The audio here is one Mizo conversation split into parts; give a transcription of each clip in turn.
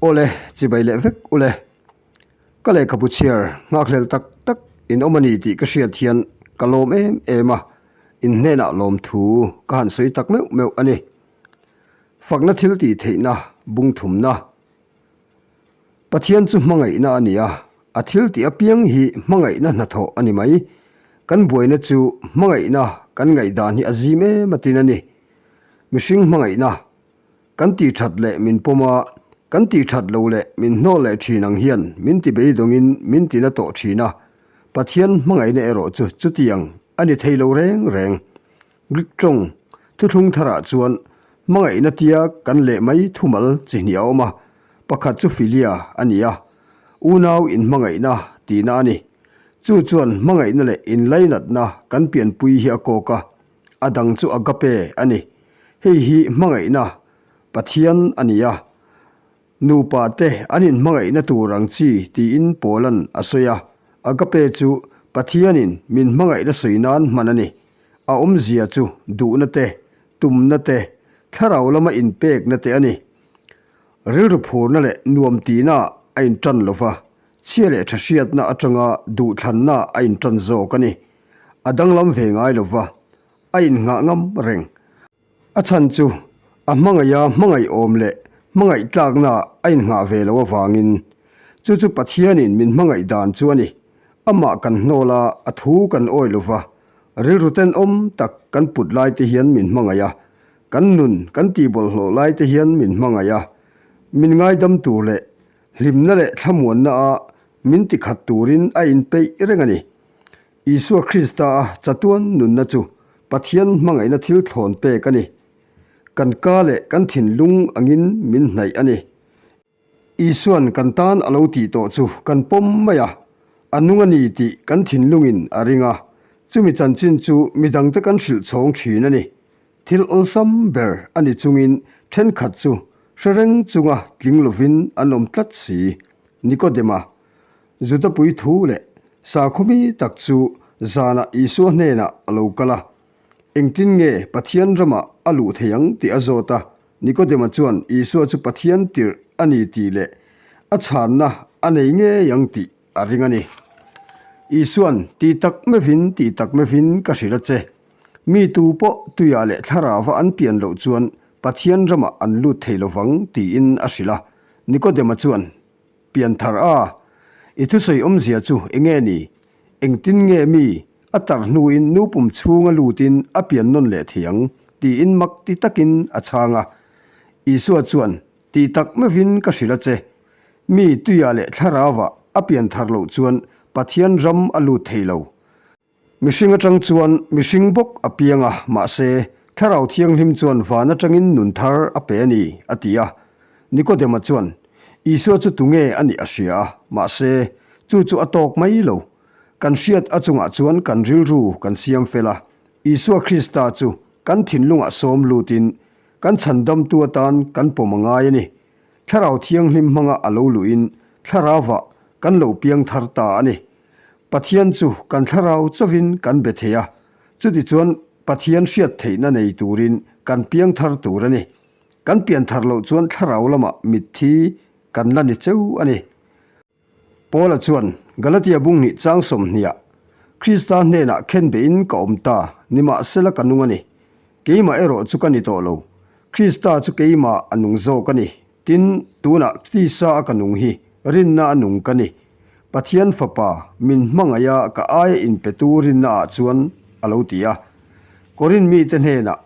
Awle, chibai leh vek ule. Ka lehkhabu chhiar nghakhlel tak tak in awm a ni tih ka hriat hian ka lawm em em a, in hnenah lawmthu ka han sawi tak meuh meuh a ni. Fakna thil tih theihna bung thumna. Pathian chu hmangaihna a ni a, a thil tih apiang hi hmangaihna hnathawh a ni mai. Kan buaina chu hmangaihna kan ngaihdan hi a zim em atin a ni. Mihring hmangaihna kan tih that leh min pawm a, kan tih that lo leh min hnawl leh thin ang hian min ti beidawngin min ti na tawh thin a, Pathian hmangaihna erawh chu chutiang a ni thei lo reng reng. Greek tawng thuthlung tharah chuan hmangaihna tia kan leh mai thumal chi hnih a awm a, pakhat chu philia a ni a, unau inhmangaihna tihna a ni. Chu chuan hmangaihna leh inlainatna kan pianpui hi a kawk a, a dang chu agape a ni. Hei hi hmangaihna Pathian a ni a, nupa te an inhmangaihna tur ang chi tiin Paula'n a sawi a. Agape chu Pathianin min hmangaihna sawi nan hman a ni. A awmzia chu duhna te, tumna te, thlarau lama inpekna te a ni. Rilru phurna leh nuam tihna a inṭan lo va, chhia leh ṭha hriatna aṭanga duhthlanna a inṭan zawk a ni. A danglam ve ngai lo va, a innghah ngam reng. A chhan chu a hmangaiha hmangaihawm leh hmangaih tlakna a innghah ve loh avangin. Chu chu Pathianin min hmangaih dan chu a ni. Amah kan hnawl a, a thu kan awi lo va, rilru tenawm tak kan put lai te hian min hmangaih a, kan nun kan tihbawlhhlawh lai te hian min hmangaih a, min ngaidam tur leh hlimna leh thlamuanna a min tikhat turin a inpeih reng a ni. Isua Krista a chatuan nunna chu Pathian hmangaihna thil thlawn pek a ni. Kan ka leh kan thinlung angin min hnaih a ni. Isuan kan tan a lo tih tawh chu kan pawm mai a, a nung a ni tih kan thinlungin a ring a, chumi chanchin chu midangte kan hrilh chhawng thin a ni. Thil awlsam ber a ni chungin thenkhat chu hre reng chunga tling lovin an awm tlat si. Nikodema, Juda puithu leh Sakhawmi tak chu zanah Isua hnenah a lo kal a, Engtin nge Pathian ramah a luh thei ang tih a zawt a. Nikodema chuan Isua chu Pathian tirh a ni tih leh a chhanna a nei ngei ang tih a ring a ni. Isua'n, Ti tak mevin, ti tak mevin ka hrilh a che. Mi tu pawh tuiah leh thlarauva an pian loh chuan Pathian ramah an lut thei lovang tiin a hrilh a. Nikodema chuan, Pianthar a, i thusawi awmzia chu enge ni? Engtin nge mi a tar hnuin nu pum chhunga lutin a pian nawn leh thei ang? tiin mak ti takin a chhang a. Isua chuan, Ti tak meuhin ka hrilh a che. Mi tuiah leh thlarauah a pianthar loh chuan Pathian ram a lut thei lo. Mihring atang chuan mihring bawk a piang a, mahse, Thlarau Thianghlim chuan van atangin nun thar a pe a ni, a ti a. Nikodema chuan, Isua chu tunge a nih a hria a, mahse, chu chu a tawk mai lo. Kan hriat a chungah chuan kan rilru kan siam fel a, Isua Krista chu kan thinlungah sawm lutin kan chhandamtu atan kan pawm a ngai a ni. Thlarau Thianghlim hmanga a lo luhin Thlarauva kan lo piang thar ta a ni. Pathian chu kan thlarau chauhin kan be thei a, chutichuan Pathian hriat theihna nei turin kan piang thar tur a ni. Kan pian thar loh chuan thlarau lamah mitthi kan la ni cheu a ni. Paula chuan Galatia bunghnih chang sawmhniah, Krista hnenah khen behin ka awm ta, nimahsela ka nung a ni. Keimah erawh chu ka ni tawh lo. Krista chu keimah a nung zawk a ni. Tin, tunah tisa a ka nung hi rinna a nung ka ni. Pathian Fapa min hmangaih a ka aia inpetu rinna ah chuan a lo ti a. Korin mite hnenah,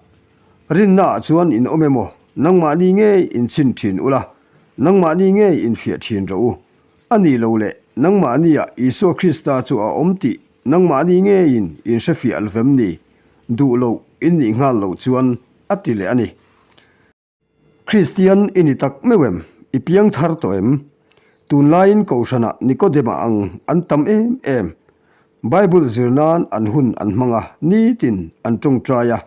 Rinna ah chuan in awm emaw, nangmahni ngei in chhin thin ula, nangmahni ngei in fiah thin rawh u. A nih lo leh, nangmahni ah Isua Krista chu a awm tih nangmahni ngeiin in hrefiah lvem ni? Duh loh in nih nghal loh chuan a ti leh a ni. Kristian i ni tak meuh em? I piang thar tawh em? Tunlaiin Kohhranah Nikodema ang an tam em em. Bible zir nan an hun an hmang a, nitin an tawngtai a.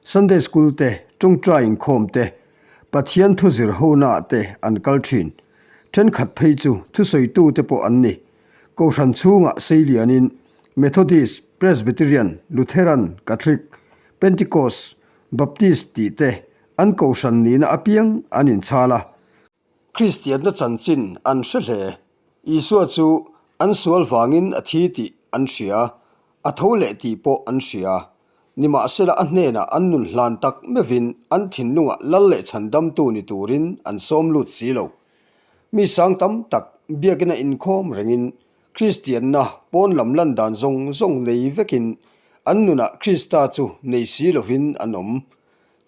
Sunday School te, tawngtai inkhawm te, Pathian thu zir honaah te an kal thin. Thenkhat phei chu thusawitu te pawh an ni. Kohhran chhungah seilianin Methodist, Presbyterian, Lutheran, Catholic, Pentecost, Baptist tih te an kohhran nihna apiang an inchhal a. Kristianna chanchin an hre hle. Isua chu an sual vangin a thi tih an hria, a tho leh tih pawh an hria. Nimahsela a hnenah an nun hlan tak meuhin an thinlungah lal leh chhandamtu ni turin an sawm lut si lo. Mi sang tam tak biakina inkhawm rengin Kristianna pawn lam lan dan zawng zawng nei vekin an nunah Krista chu nei si lovin an awm.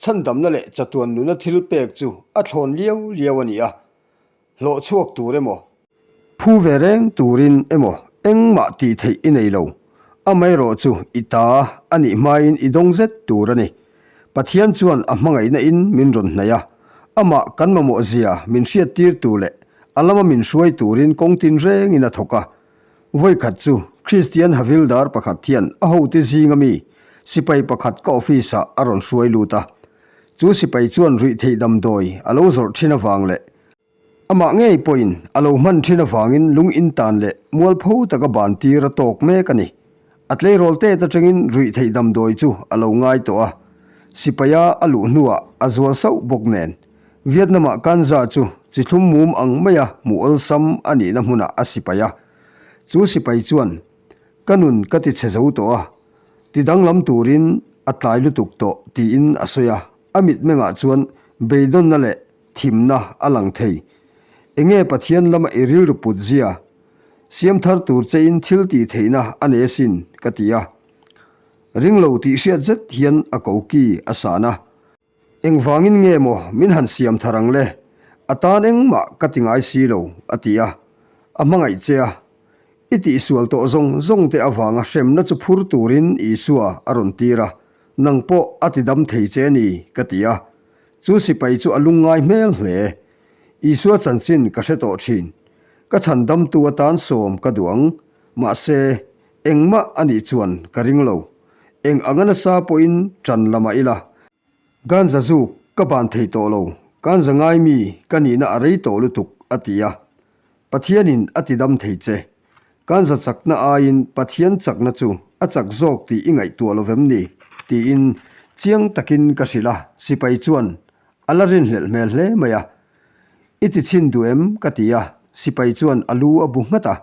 Chhandamna leh chatuan nuna thil pek chu a thlawn liau liau a ni a, hlawh chhuak tur emaw, phu ve reng turin emaw engmah tih theih i nei lo, amaherawh chu i ta a nih hmain i dawng zet tur a ni. Pathian chuan a hmangaihna in min rawn hnaih a, amah kan mamawh zia min hriattir tu leh a lama min hruai turin kawng tin rengin a thawk a. Vawikhat chu Kristian Havildar pakhat hian a hote zinga mi sipai pakhat ka office ah a rawn hruai lut a. Chu sipai chuan ruihtheih damdawi a lo zawrh thin avang leh Amah ngei pawhin a lo hman thin avangin lung intan leh mualpho taka ban tir a tawk mek a ni. A tleirawl tet atangin ruihtheih damdawi chu a lo ngai tawh a, sipaia a luh hnuah a zual sauh bawk nen. Vietnam-ah Kanza chu chi thlum mum ang maia hmuh awlsam a nihna hmunah a sipai a. Chu sipai chuan, Ka nun ka ti chhe zo tawh a, ti danglam turin a tlai lutuk tawh tiin a sawi a. A mitmengah chuan beidawnna leh thimna a lang thei. Enge Pathian lama i rilru put zia? Siam thar tur chein thil tih theihna a nei asin, ka ti a. Ring lo tih hriat zet hian a koki a san a. Engvangin nge maw min han siam thar ang le? A tan engmah ka ti ngai si lo, a ti a. A hmangaih che a. I tihsual tawh zawng zawng te avanga hremna chu phur turin Isua a rawn tir a. Nang pawh a ti dam thei che a ni, ka ti a. Chu sipai chu a lungngai hmel hle. Isua chanchin ka hre tawh thin. Ka chhandamtu atan sawm ka duh ang. Mahse, engmah a nih chuan ka ring lo. Eng anga nasa pawhin ṭan la mah ila. Ganja zuk ka ban thei tawh lo. Ganja ngai mi ka nihna a rei tawh lutuk, a ti a. Pathianin a ti dam thei che. Kanza chakna aiin Pathian chakna chu a chak zawk tih i ngaihtuah lo vem ni? tiin chiang takin ka hrilh a, sipai chuan a la rinhlelh hmel hle mai a. I ti chhin duh em? ka ti a, sipai chuan a lu a bu nghat a.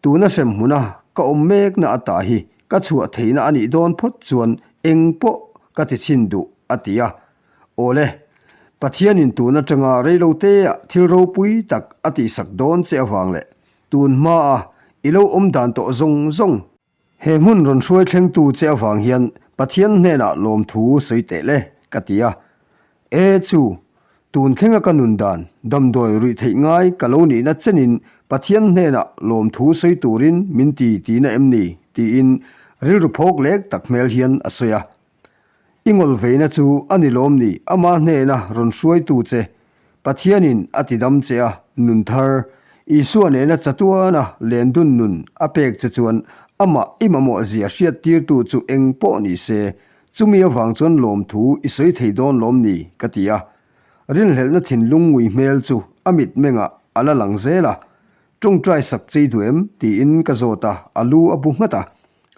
Tuna hrem hmuna ka awm mekna ata hi ka chhuah theihna a nih dawn phawt chuan eng pawh ka ti chhin duh, a ti a. Awle, Pathianin tun atanga reiloteah thil ropui tak a tihsak dawn che avang leh tun hmaa i lo awm dan tawh zawng zawng, he hmun rawn hruai thlengtu che avang hian Pathian hnenah lawmthu sawi teh le, ka ti a. E chu, tun thlenga ka nun dan, damdawi ruih theih ngai ka lo nihna chenin Pathian hnenah lawmthu sawi turin min ti tihna em ni? tiin rilru phawk lek tak hmel hian a sawi a. I ngawlveina chu a ni lawm ni, ama hnena rawn hruaitu che, Pathianin a tidam che a, nun thar, Isua nena chatuana lendun nun a pek che chuan amah i mamawh zia hriattirtu chu eng pawh ni se, chumi avang chuan lawmthu i sawi thei dawn lawm ni, ka ti a. Rinhlelhna thinlung ngui hmel chu a mitmengah a la lang zel a. Tawngtai sak chei duh em? tiin ka zawt a, a lu a bu nghat a.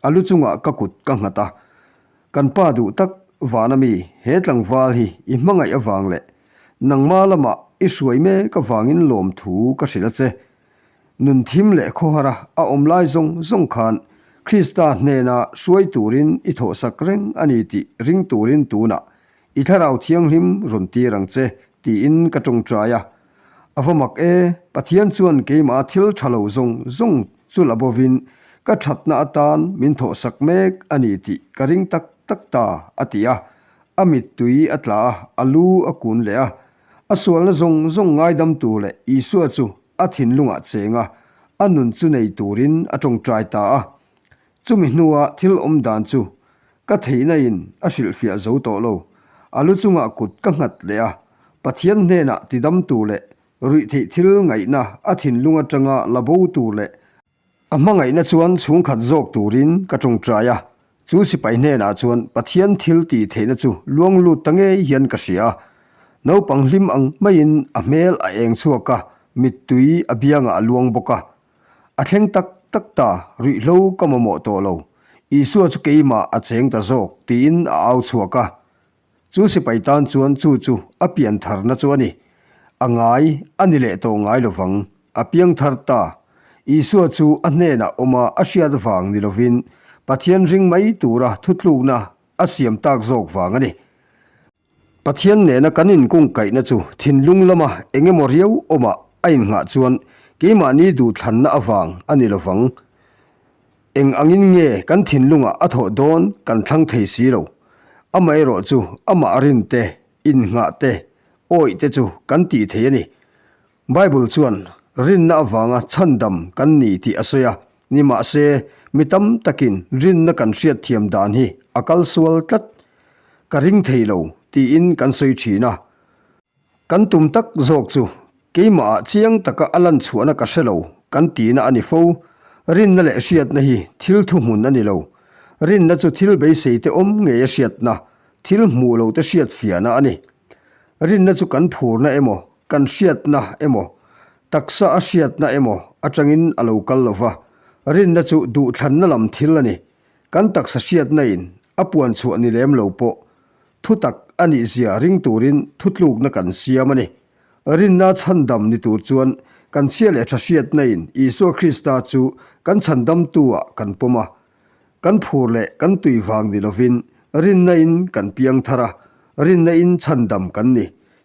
A lu chungah ka kut ka nghat a, Kan pa duh tak vana mi, he tlangval hi i hmangaih avang leh nangma lamah i hruai mek avangin lawmthu ka hrilh a che. Nun thim leh khawhara a awm lai zawng zawng khan Krista hnena hruai turin i thawhsak reng a ni tih ring turin tunah i thlarau thianghlim rawn tir ang che tiin ka tawngtai a. A va mak e, Pathian chuan keimah thil tha lo zawng zawng chu la bovin ka thatna atan min thawhsak mek a ni tih ka ring tak tak ta, a ti a. A mittui a tla a, a lu a kun leh a. A sualna zawng zawng ngaidam tur leh Isua chu a thinlungah cheng a, a nun chu nei turin a tawngtai ta a. Chumi hnua thil awm dan chu ka theihna in a hrilhfiah zo tawh lo. A lu chungah kut ka nghat leh a, Pathian hnenah tidam tur leh ruihtheih thil ngaihna a thinlung atanga la bo tur leh a hmangaihna chuan chhungkhat zawk turin ka tawngtai a. Chu sipai hnenah chuan Pathian thil tih theihna chu luang lut ta ngei hian ka hria a. Naupang hlim ang maiin a hmel a eng chhuak a, mittui a biangah a luang bawk a. A thleng tak tak ta, ruihhlo ka mamawh tawh lo. Isua chu keimah a cheng ta zawk, tiin a au chhuak a. Chu sipai tan chuan chu chu a pian tharna chu a ni. A ngai a ni leh tawh ngai lo vang. A piang thar ta. Isua chu a hnenah awma a hriat vang ni lovin Pathian ring mai tura thutlukna a siam tak zawk vang a ni. Pathian nena kan inkungkaihna chu thinlung lama eng emaw riau awmah a innghah chuan keimahni duhthlanna avang a ni lovang. Eng angin nge kan thinlungah a thawh dawn kan thlang thei si lo. Amaherawh chu amah rin te, innghah te, awih te chu kan tih thei a ni. Bible chuan rinna avanga chhandam kan ni tih a sawi a, nimahse mi tam takin rinna kan hriatthiam dan hi a kal sual tlat. Ka ring thei lo tiin kan sawi thin a. Kan tum tak zawk chu keimahah chiang taka a lan chhuahna ka hre lo kan tihna a ni fo. Rinna leh hriatna hi thil thuhmun a ni lo. Rinna chu thil beisei te awm ngei a hriatna, thil hmuh lo te hriatfiahna a ni. Rinna chu kan phurna emaw, kan hriatna emaw, taksa a hriatna emaw atangin a lo kal lo va, rinna chu duhthlanna lam thil a ni. Kan taksa hriatna in a puan chhuah ni lem lo pawh thutak a nih zia ring turin thutlukna kan siam a ni. Rinna chhandam ni tur chuan kan chhia leh tha hriatna in Isua Krista chu kan chhandamtu ah kan pawm a, Kan phur leh kan tui vang ni lovin rinna in kan piang thar a, rinna in chhandam kan ni.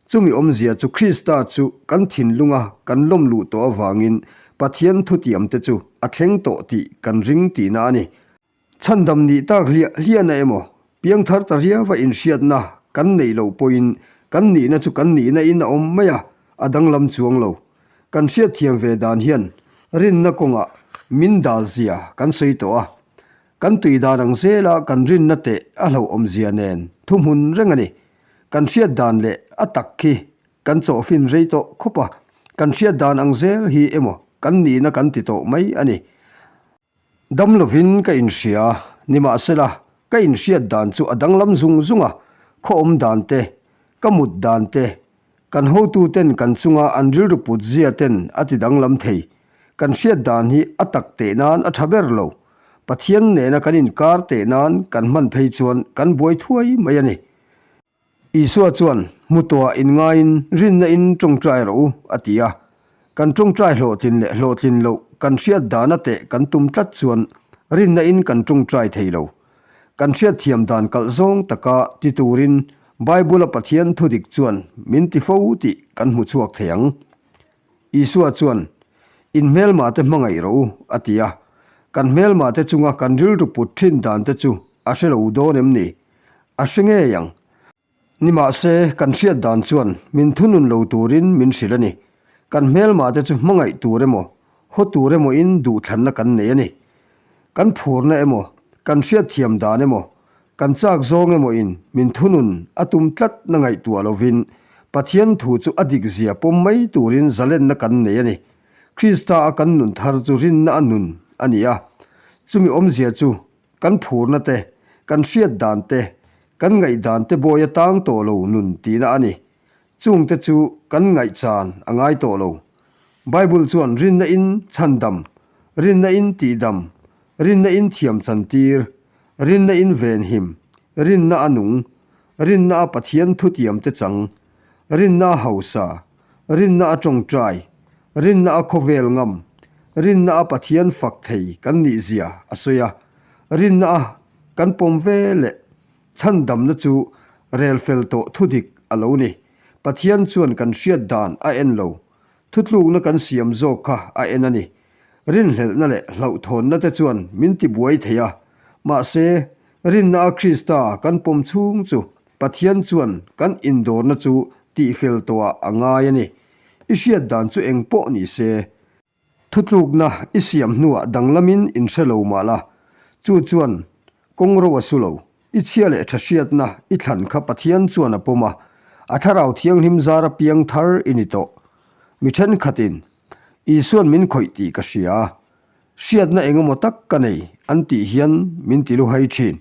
Chumi awmzia chu Krista chu kan thinlunga kan lawm luh tawh avangin Pathian thutiamte chu a thleng tawh tih kan ring tihna a ni. Chhandam nih tak hliah hliahna emaw, piang thar ta riauva inhriatna kan neih loh pawhin kan nihna chu kan nihna in a awm mai a, a danglam chuang lo. Kan hriatthiam ve dan hian rinna kawngah min dal zia kan sawi tawh a, kan tui dan ang zela kan rinna teh a hlauhawmzia nen thuhmun reng a ni. Kan hriat dan leh a tak khi kan chawhfin rei tawh khawp a, kan hriat dan ang zel hi emaw kan nihna kan ti tawh mai a ni. Dam lovin ka inhria, nimahsela ka inhriat dan chu a danglam zung zung a, khaw awm dan te, ka mut dan te, kan hotuten kan chunga an rilru put zia ten a ti danglam thei. Kan hriat dan hi a tak teh nan a tha ber lo. Pathian nena kan inkar teh nan kan hman phei chuan kan buai thuai mai a ni. Isua chuan, Hmu tawhah inngaiin rinna in tawngtai rawh u, a ti a. Kan tawngtai hlawhtlin leh hlawhtlin loh kan hriat dana teh kan tum tlat chuan rinna in kan tawngtai thei lo. Kan hriatthiam dan kalh zawng taka ti turin Bible-a Pathian thudik chuan min ti fo tih kan hmu chhuak thei ang. Isua chuan, In hmelmate hmangaih rawh u, a ti a. Kan hmelmate chunga kan rilru put thin dante chu a hre lo dawn em ni? A hre ngei ang. Nimahse, kan hriat dan chuan min thunun lo turin min hrilh a ni. Kan hmelmate chu hmangaih tur emaw, haw tur emawin duhthlanna kan nei a ni. Kan phurna emaw, kan hriatthiam dan emaw, kan chak zawng emawin min thunun a tum tlatna ngaihtuah lovin Pathian thu chu a dik zia pawm mai turin zalenna kan nei a ni. Krista a kan nun thar chu rinna a nun a ni a. Chumi awmzia chu Kan phurna te, kan hriat dan te, kan ngaihdan te bawi a tang tawh lo nun tihna a ni. Chungte chu kan ngaihchan a ngai tawh lo. Bible chuan rinna in chhandam, rinna in tihdam, rinna in thiam chantir, rinna in venhim, rinna a nung, rinna a Pathian thutiam te chang, rinna a hausa, rinna a tawngtai, rinna a khawvel ngam, rinna a Pathian fak thei kan nih zia a sawi a, rinna a kan pawm ve leh chhandamna chu rel fel tawh thudik a lo ni. Pathian chuan kan hriat dan a en lo, thutlukna kan siam zawk kha a en a ni. Rinhlelhna leh hlauhthawnna te chuan min tibuai thei a, mahse rinna a Krista kan pawm chhung chu Pathian chuan kan indawrna chu tihfel tawhah a ngai a ni. I hriat dan chu eng pawh ni se. Thutlukna i siam hnuah danglamin inhre lo mah la, chu chuan kawng ro a su lo. I chhia leh tha hriatna i thlan kha Pathian chuan a pawm a, a Thlarau Thianghlim zara piang thar i ni tawh. Mi thenkhatin, Isuan min khawih tih ka hria. Hriatna eng emaw tak ka nei an tih hian min ti luhai thin.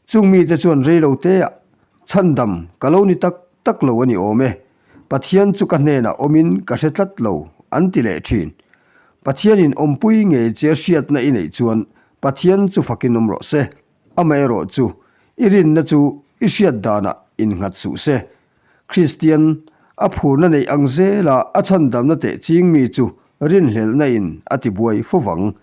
Chung mite chuan rei lo teah chhandam ka lo ni tak tak lo a ni awm e, Pathian chu ka hnenah awmin ka hre tlat lo an ti leh thin. Pathianin awmpui ngei che hriatna i neih chuan Pathian chu fakin awm rawh se. Amaherawh chu i rinna chu i hriat danah innghat suh se. Kristian. A phurna neih ang zela a chhandamna teh ching mi chu rinhlelhna in a ti buai fo vang.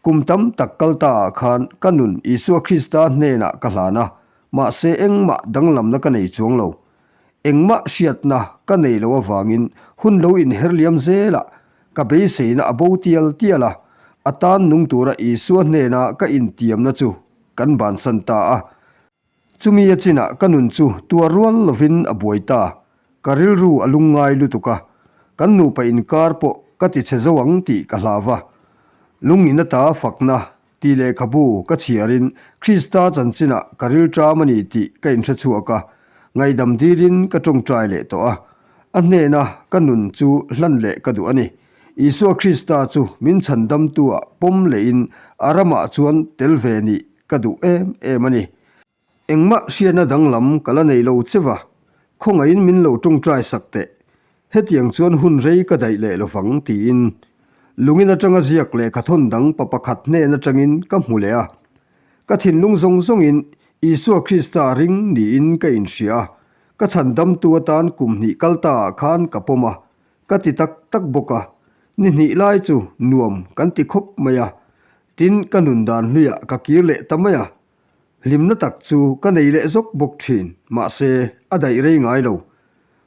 Kum tam tak kal ta ah khan ka nun Isua Krista hnenah ka hlan a, mahse engmah danglamna ka nei chuang lo. Engmah hriatna ka nei lo avangin hun lo inher liam zelah ka beiseina a bo tial tial a, a tan nung tura Isua hnena ka intiamna chu kan bansan ta a. Chumi a chinah ka nun chu tuar rual lovin a buai ta. Ka rilru a lungngai lutuk a, kan nupa inkar pawh ka ti chhe zo ang tih ka hlau va. Lungin ata fakna tih lehkhabu ka chhiarin Krista chanchinah ka rilṭam a ni tih ka inhre chhuak a, ngaihdam dilin ka ṭawngṭai leh tawh a. A hnena ka nun chu hlan leh ka duh a ni. Isua Krista chu min chhandamtu-ah pawm lehin a ramah chuan tel ve nih ka duh em em a ni. Engmah hriatna danglam ka la nei lo che va, khawngaihin min lo tawngtai sak teh. Hetiang chuan hun rei ka daih leh lovang tiin lungin atanga ziak lehkha thawn dang pa pakhat hnen atangin ka hmu leh a. Ka thinlung zawng zawngin Isua Krista ring niin ka inhria a, ka chhandamtu atan kum hnih kal ta ah khan ka pawm a, ka ti tak tak bawk a, ni hnih lai chu nuam kan ti khawp mai a, Tin, ka nun dan hluiah ka kir leh ta mai a, hlimna tak chu ka nei leh zawk bawk thin, mahse, a daih rei ngai lo.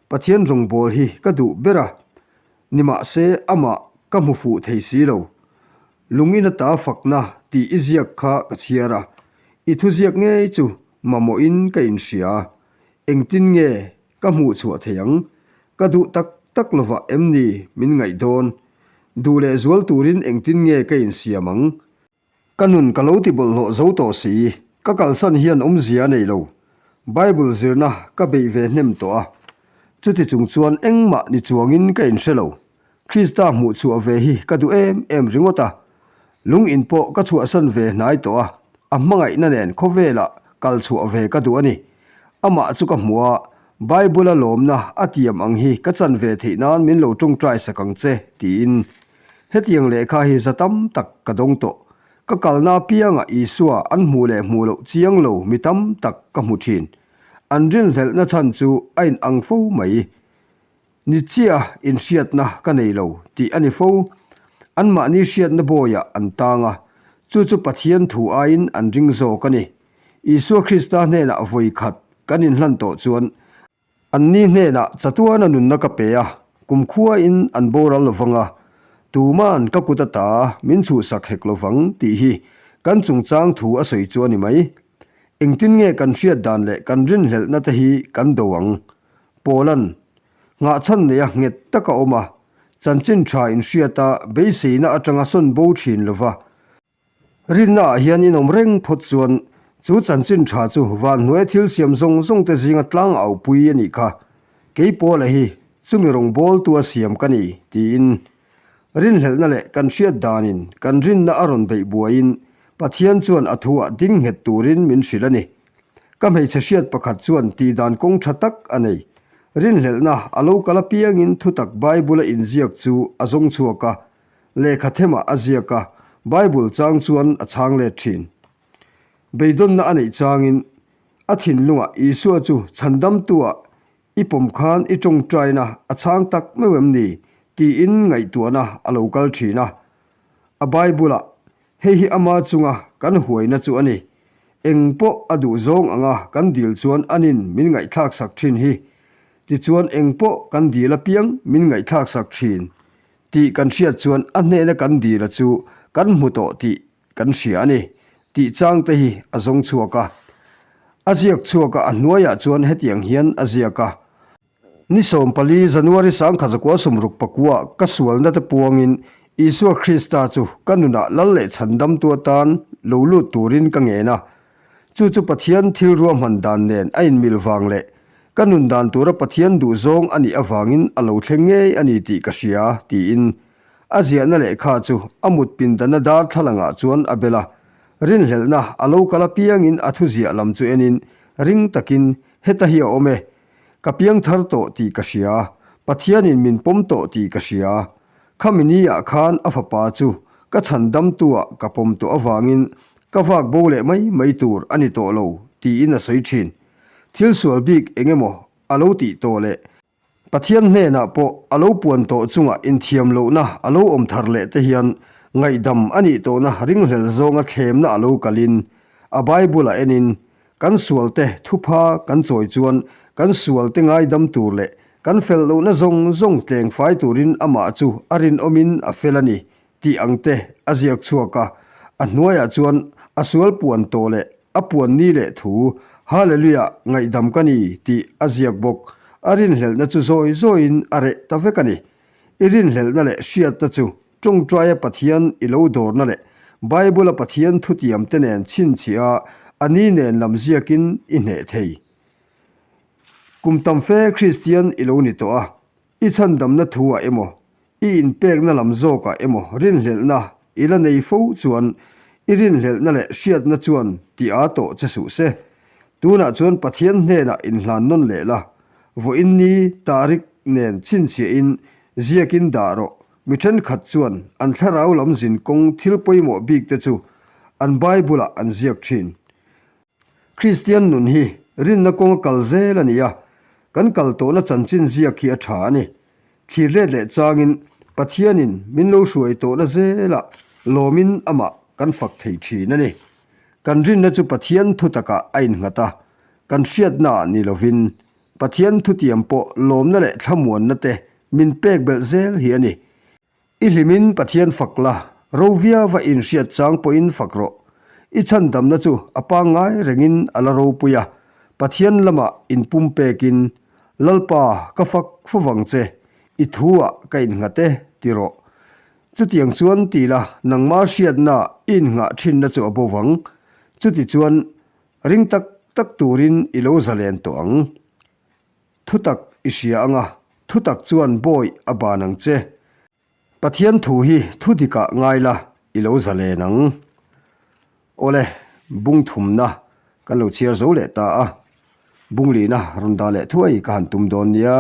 Pathian rawngbâwl hi ka duh ber a, nimahse, amah ka hmu fuh thei si lo. Lungin ata fakna tih i ziak kha ka chhiar a, i thuziak ngei chu mamawhin ka inhria a, engtin nge Ka hmuh chhuah thei ang. Ka duh tak tak lovah em ni min ngaih dawn? Duh leh zual turin engtin nge ka insiam ang? Ka nun ka lo ti bawlhhlawh zo tawh si. Ka kalsan hian awmzia a nei lo. Bible zirna ka beih ve hnem tawh a. Chuti chung chuan engmah ni chuangin ka inhre lo. Krista hmuh chhuah ve hi ka duh em em ringawt a, lung in pawh ka chhuahsan ve hnai tawh a, a hmangaihna nen khawvelah kal chhuah ve ka duh a ni. Amah chu ka hmu a, Bible-a lawmna a tiam ang hi ka chan ve theih nan min lo tawngtai sak ang che, tiin. Hetiang lehkha hi za tam tak ka dawng tawh. Ka kalna apiangah Isua an hmuh leh hmuh loh chiang lo mi tam tak ka hmu thin. An rinhlelhna chhan chu a inang fo mai. Ni chiah inhriatna ka nei lo tih a ni fo. Anmahni hriatna bawiah an tang a, chu chu Pathian thu aiin an ring zawk a ni. Isua Krista hnenah vawi khat kan inhlan tawh chuan, anni hnenah chatuana nunna ka pe a, kumkhuain an boral lovang a, tuma'n ka kut ata min chhuhsak hek lovang tih hi kan chungchang thu a sawi chu a ni mai. Engtin nge kan hriat dan leh kan rinhlelhna te hi kan do ang? Pawlan, nghahchhan neia nghet tak a awm a, chanchin tha inhriat a, beiseina atanga sawn bo thin lova. Rinna ah hian inawm reng phawt chuan chu chanchin tha chu vanhnuaia thil siam zawng zawng te zinga tlang aupui a nih kha. Kei Pawla hi chumi rawngbawltu a siam ka ni, tiin. Rinhlelhna leh kan hriat danin kan rinna a rawn beih buaiin Pathian chuan a thu ah ding nghet turin min hrilh a ni. Ka hmeichhe hriat pakhat chuan tihdan kawng tha tak a nei. Rinhlelhna a lo kal apiangin thutak Bible-a inziak chu a zawng chhuak a, lehkha themah a ziak a, Bible chang chuan a chhang let thin. Beidawnna a neih changin a thinlungah Isua chu chhandamtu-ah i pawm khan i tawngtaina a chhang tak meuh em ni? tiin ngaihtuahna a lo kal thin a. A Bible-ah Hei hi ama chunga kan huaina chu a ni. Eng pawh a duh zawng anga kan dil chuan anin min ngaihthlak sak thin hi. Tichuan eng pawh kan dil apiang min ngaihthlak sak thin tih kan hriat chuan a hnena kan dila chu kan hmu tawh tih kan hria a ni tih chang te hi a zawng chhuak a. A ziak chhuak a, a hnuaiah chuan hetiang hian a ziak a. Ni 14 January sangkhat zakua 69 ka sualna te puangin Isua Krista chu ka nunah lal leh chhandamtu atan lo lut turin ka ngen a. Chu chu Pathian thil ruahman dan nen a inmil vang leh ka nun dan tura Pathian duhzawng a nih avangin a lo thleng ngei a ni tih ka hria, tiin a ziahna lehkha chu a mut pindana darthlalangah chuan a bel a. Rinhlelhna a lo kal apiangin a thuziah lam chu enin ring takin heta hi a awm e, Ka piang thar tawh tih ka hria, Pathianin min pawm tawh tih ka hria. Khami ni ah khan a fapa chu ka chhan damtu-ah ka pawm tawh avangin ka vak bo leh mai mai tur a ni tawh lo tiin a sawi thin. Thil sual bik eng emaw a lo tih tawh leh. Pathian hnenah pawh a lo puan tawh chungah inthiam lohna a lo awm thar leh te hian ngaihdam a nih tawhna ringhlel zawnga thlemna a lo kalin a Bible-ah enin kan sualte thupha kan chawi chuan kan sualte ngaidam tur leh kan fel lohna zawng zawng tleng fai turin amah chu a rinawmin a fel a ni tih ang te a ziak chhuak a, a hnuaiah chuan a sual puan tawh leh a puan ni leh thu, Hallelujah, ngaihdam ka ni tih a ziak bawk. A rinhlelhna chu zawi zawiin a reh ta vek a ni. I rinhlelhna leh hriatna chu tawngtaia Pathian i lo dawrna leh Bible-a Pathian thutiam te nen chhinchhiah a, a ni nen lam ziakin i hneh thei. Kum tam fe Kristian i lo ni tawh a, I chhandamna thu ah emaw, i inpekna lam zawkah emaw rinhlelhna i la nei fo chuan i rinhlelhna leh hriatna chuan ti a tawh che suh se. Tunah chuan Pathian hnenah inhlan nawn leh la, vawiin ni tarik nen chhinchhiahin ziakin dah rawh. Mi thenkhat chuan an thlarau lam zin kawng thil pawimawh bik te chu an Bible-ah an ziak thin. Kristian nun hi rinna kawnga kal zel a ni a, kan kal tawhna chanchin ziak hi a tha a ni. Thlir let leh changin Pathianin min lo hruai tawhna zelah lawmin amah kan fak thei thin a ni. Kan rinna chu Pathian thu takah a innghat a, kan hriatnaah ni lovin Pathian thutiam pawh lawmna leh thlamuanna te min pek belh zel hi a ni. I hlimin Pathian fak la, ro viau va inhriat chang pawhin fak rawh. I chhandamna chu a pangngai rengin a la ropui a, Pathian lamah inpumpekin, Lalpa, ka fak fo vang che, i thu-ah ka innghat e, ti rawh. Chutiang chuan ti la, nangma hriatna i innghah thinna chu a bo vang. Chutichuan, ring tak tak turin i lo zalen tawh ang. Thutak i hria anga, thutak chuan bawi a ban ang che. Pathian thu hi thu dikah ngai la, i lo zalen ang. Awle, bung thumna kan lo chhiar zo leh ta a, bunglihna rawn dah leh thuai ka han tum dawn nia.